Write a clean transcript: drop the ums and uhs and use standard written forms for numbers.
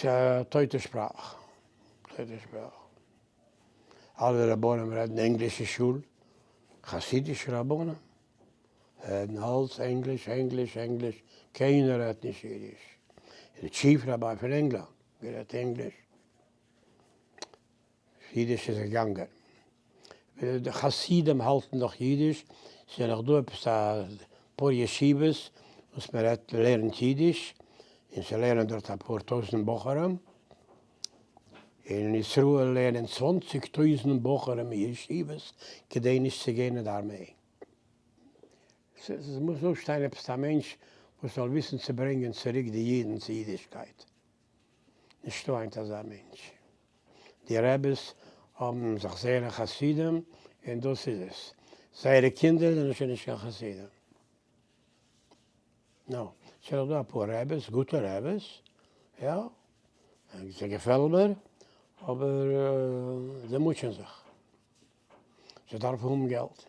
ס'איז א טויטע שפראך. טויטע שפראך. אלע רבנים רעדן ענגליש אין שול. חסידישע רבנים רעדן אלץ ענגליש, ענגליש, ענגליש. קיינער רעדט נישט אידיש. די chief rabbi פון ענגלאנד גערעדט ענגליש. אידיש איז געגאנגען. די חסידים האלטן נאך אידיש, ס'איז נאך דא עפעס א פאר ישיבות וואס מען רעדט לערנט אידיש, און ס'לערנען דארט אפאר טויזנט בחורים, און אין ישראל לערנען 20,000 בחורים אין ישיבות כדי נישט צו גיין אין די ארמעי. ס'מוז אויפשטיין עפעס א מענטש וואס זאל וויסן צו ברענגען צוריק די אידן צו אידישקייט. נישטא היינט אזא מענטש. די רעביס האבן זיך זייערע חסידים און דאס איז עס. זייערע קינדער זענען שוין נישט קיין חסידים. נו, ס'איז נאך דא אפאר רעביס, גוטע רעביס, יא, זיי געפעלן מיר, אבער זיי מוטשען זיך. זיי דארפן האבן געלט.